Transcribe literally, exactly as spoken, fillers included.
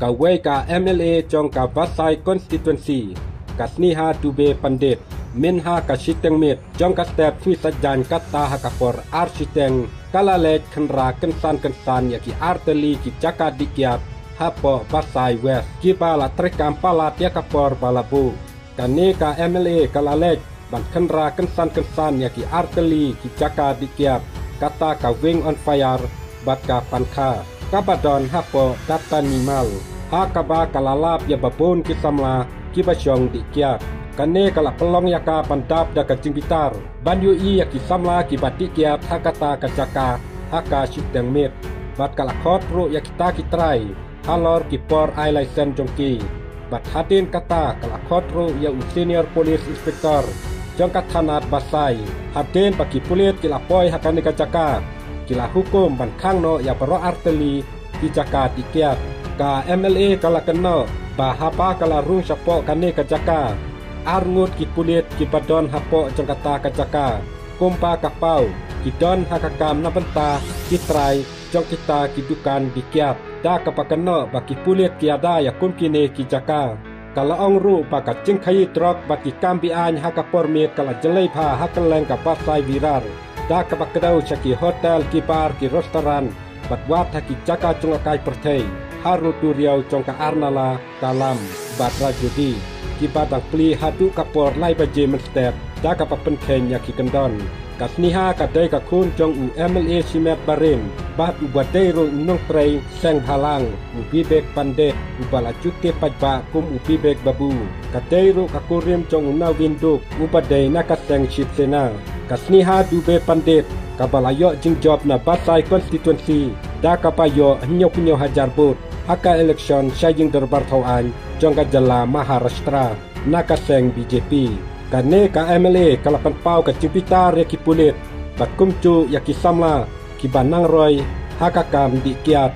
Kawei ka M L A jong ka Vasai Constituency, ka Sneha Dube Pandit, mynha ka shiteng miet jong ka step sngi Saitjaiñ kata ha ka por ar shiteng, ka la leit khynra kynsan kynsan ïa ki artylli ki jaka dih kiad hapoh Vasai West, kiba la treikam palat ïa ka por ba la buh. Kane ka M L A ka la leit ban khynra kynsan kynsan ïa ki artylli ki jaka dih kiad, kata ka Wing on Fire bad ka Pankha, kaba don hapoh Dattanimal, ha kaba ka la lap ïa babun ki samla kiba shong dih kiad. Kane ka la pynlong ïa ka ban dap da ka jingbitar ban ïohi ïa ki samla kiba dih kiad ha kata ka jaka ha ka shiteng miet, bad ka la khot ruh ïa kita ki trai halor ki por ai laisen jong ki. Bad hadien kata ka la khot ruh ïa u Senior Police Inspector jong ka thana Vasai. Hadien ba ki pulit ki la poi ha kane ka jaka, ki la hukum ban khang noh ïa baroh artylli ki jaka dih kiad. Ka M L A ka la kynnoh ba haba ka la rung shapoh kane ka jaka, arngut ki pulit kiba don hapoh jong kata ka jaka, kumba ka paw, ki don ha ka kam na bynta ki trai jong kita ki dukan dih kiad, da kaba kynnoh ba ki pulit ki ïada ïa kum kine ki jaka. Ka la ong ruh ba ka jingkhaïi drok bad ki kam be-aiñ ha ka por miet ka la jlei bha ha kylleng ka Vasai Virar, da kaba kdew sha ki hotel, ki bar, ki restaurant, bad wat ha ki jaka jngohkai pyrthei harud duriaw jong ka Arnala, Talam bad Rajodi, kiba dang plie haduh ka por lai baje mynstep, da kaba pynkheiñ ïa ki kyndon. Ka Sneha ka dei ka khun jong u M L A shimet barim bad uba dei ruh u nongtrei seng bhalang, u Bibek Pandit, uba la ju tip paidbah kum u Bibek Babu. Ka dei ruh ka kurim jong u Navin Duk, uba dei na ka seng Shiv Sena. Ka Sneha Dube Pandit, kaba la ïoh jingjop na Vasai Constituency da kaba ïoh hynñiewphew hynñiew hajar vote ha ka elekshon sha ïing dorbar thaw aiñ jong ka jylla Maharashtra na ka seng B J P. Kane ka M L A ka la pynpaw ka jingbitar ïa ki pulit bad kumjuh ïa ki samla kiba nang roi ha ka kam dih kiad.